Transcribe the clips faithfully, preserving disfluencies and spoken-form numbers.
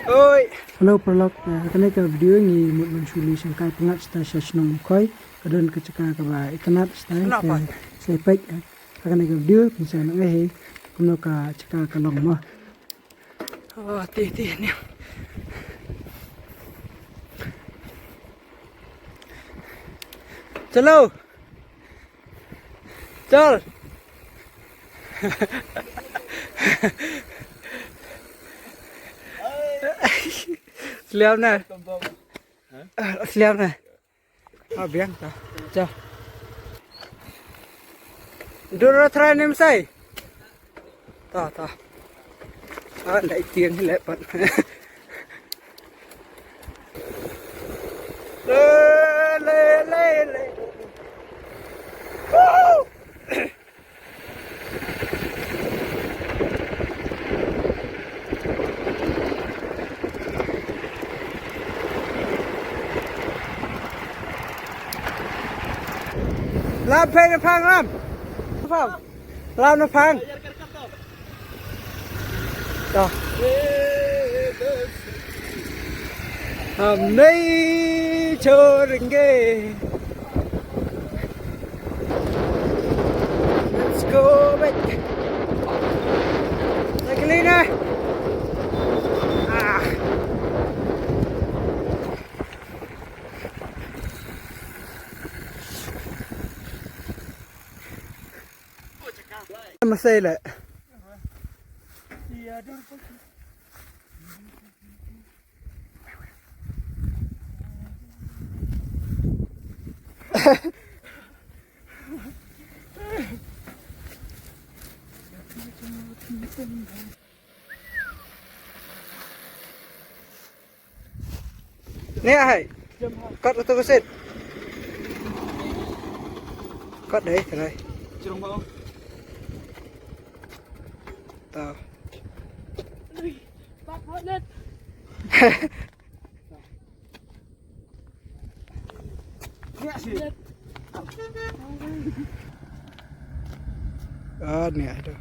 Oi. Hello paralok, eh, kane ka video ngi mut ban shu leit shangkai pyngngad shatai sha shnong Umkhoi, ka don ka jaka kaba itynnad shatai, Kenapa? Te sa peit, eh, kane ka video pynshai nang eh kumno ka jaka ka long mo. Oh, ti ti ni. Chalo. Chal. Sliam na. Sliam na. Ah, biang ta. Chal. Dur ra trai nem sai. Ta, ta. Ah, dai tiang le pat. Le, le, le, le. Woo! Lam phe na phang lam. Phang. Lau na phang. To. Hum nahi chhodenge. Let's go, mate. Cycling, eh? Ah. Masai le. Nia hai. Kot tu kesit. Kot deh, deh. Tau. Ah, ni ada.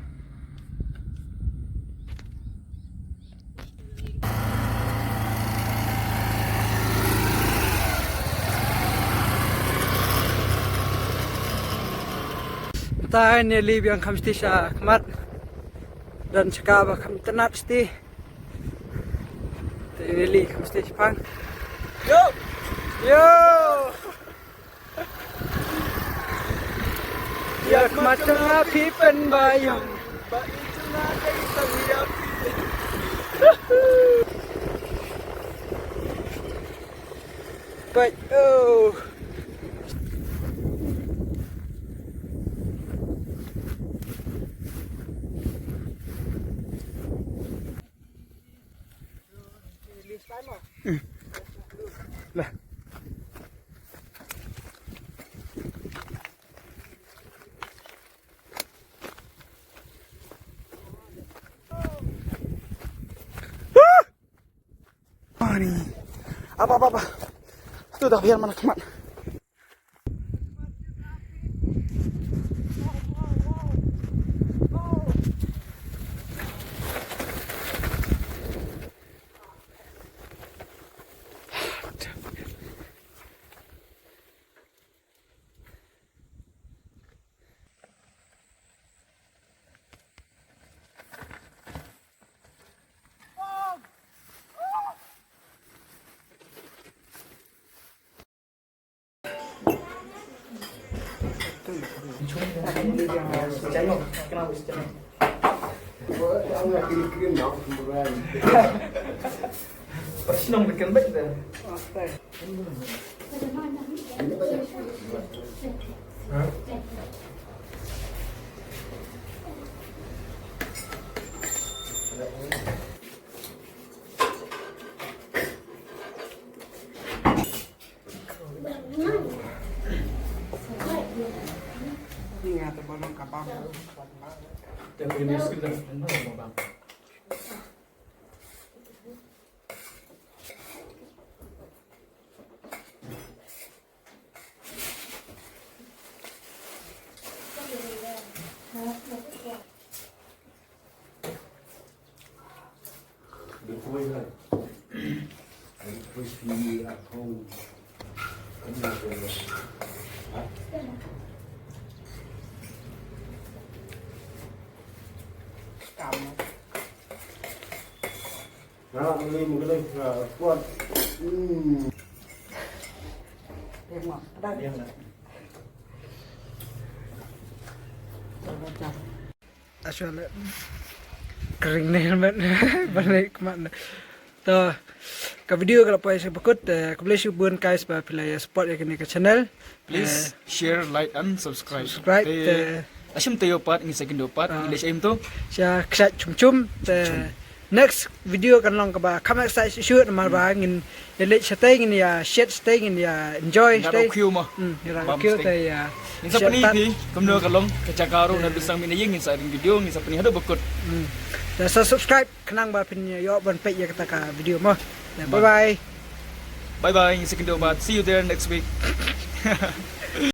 Ta ne li biang kham sti sha khmat. Dan chaka ba kham tenat sti. Te ne li kham sti chapang. Yo! Yo! Ïa khmat jong nga phi pynbayong. Peit, oh. Hmm. Lah. Ani. Apa, apa, apa. Tu dah biar mana kemat. Actually, kring ne ban ban leh kmat ne. To, ka video ka la poi sha bakut, eh, khublei shibun guys ba phi la ïa support ïa kane ka channel. Please share, like and subscribe. Subscribe, te, eh, la shim te ïoh pat, ngi sa kynduh pat, ah, ngi leh sha im to. Sha kshaid chum chum, te next video kan long kaba kham excited shuh namar ba ngin ïa leit shatei, ngin ïa shet shatei, ngin ïa enjoy shatei. Ïa rah kiew mo. Hmm, ïa rah kiew te ïa. Ngin sa pyni phi kumno ka long ka jaka ruh na dusang mih na ïing, ngin sa ring video, ngin sa pyni haduh bakut. Hmm. Te sa subscribe khnang ba phin ïoh ban peit ïa kata ka video mo. Bye bye. Bye bye, ngin sa kynduh pat. See you there next week.